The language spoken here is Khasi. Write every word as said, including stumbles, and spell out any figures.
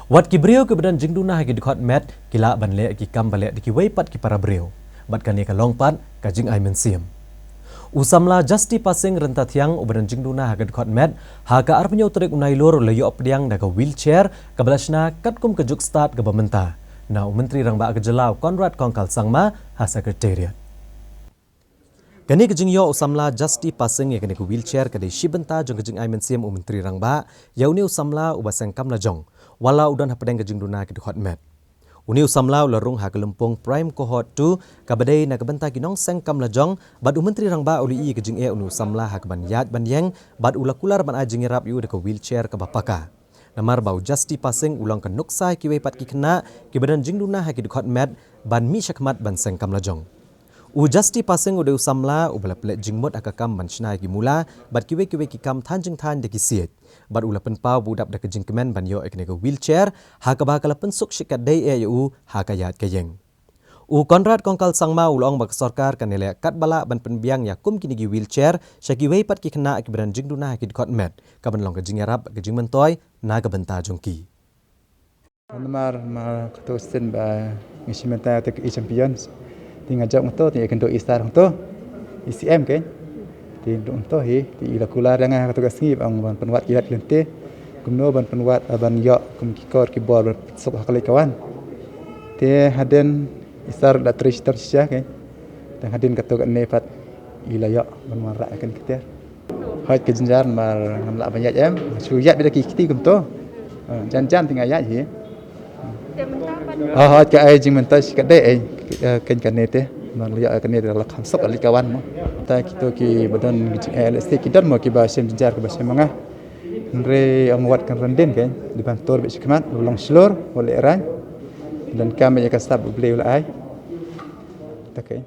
Wat ki briew kiba don jingduna ha ki dkhot met ki lah ban leh ki kam ba leh da kiwei pat ki para briew. Bad kane ka long pat ka jingai mynsiem. U samla Justy Pasing Ryntathiang uba don jingduna ha ka dkhot met, ha ka arphew tarik u Nailur u la ïoh pdiang da ka wheelchair kaba la shna katkum ka juk stad kaba mynta na u Myntri Rangbah ka jylla u Conrad Kongkal Sangma ha Secretariat. Kane ka jingïoh u samla Justy Pasing ïa kane ka wheelchair ka dei shi bynta jong ka jingai mynsiem u Myntri Rangbah ïa une u samla uba seng kam lajong, wat la u don hapdeng ka jingduna ki dkhot met. Une u samla u la rung ha ka lympung Prime Cohort two kaba dei na ka bynta ki nongseng kam lajong, bad u Myntri Rangbah u la ïohi ka jingeh une u samla ha kaban ïaid ban ïeng, bad u la kular ban ai jingïarap ïa u da ka wheelchair kaba paka. Namar ba u Justy Pasing u long ka nuksa ïa kiwei pat ki khynnah kiba don jingduna ha ki dkhot met ban mih shakhmat ban seng kam lajong. U Justy Pasing u dei u samla uba la pynleit jingmut ha ka kam ban shna ïa ki mula bad kiwei kiwei ki kam thaiñ jingthaiñ da ki siej. Bad u la pynpaw ba u dap da ka jingkmen ban ïoh ïa kane ka wheelchair, ha kaba ka la pynsuk shikatdei eh ïa u ha ka ïaid ka ïeng. U Conrad Kongkal Sangma u la ong ba ka sorkar kan ïaleh katba lah ban pynbiang ïa kum kine ki wheelchair sha kiwei pat ki khynnah kiba don jingduna ha ki dkhot met, kaban long ka jingïarap ka jingmyntoi na ka bynta jong ki. Namar, namar kato ka sien ba ngi shim bynta ïa ka E Champions. Te nga jop hangto, te nga kynduh i Star hangto, i C M kein. Te nga kynduh hangto hi, te i la kular ïa nga ha kato ka sngi ba ong ban pynwad ki lad ki lynti. Kumno ban pynwad, ban ïoh kum ki kor ki bor ban pynsuk ha ka leit ka wan. Te hadien i Star la trei shitom shisha kein. Te hadien kato kane pat i la ïoh ban wanrah ïa kane ka tiar. Hooid ka jynjar namar ngam lah ban ïaid em. Shu ïaid beit da ki kti kumto. Ah, jan jan te nga ïaid hi. Te mynta pat. Ah, hooid ka ai jingmyntoi shikatdei ei. Eh, kein kane te. Namar la ïoh kane te la kham suk ka leit ka wan mo. Te kito kiba don jing-, eh, lehse ki don mo kiba shem jynjar kiba shem ma nga. Hynrei ong wat kan ryndien kein. Dei ban tur beit shakhmat, u long shlur, u lehrain. Donkam ïa ka sap U Blei u la ai. Te kein.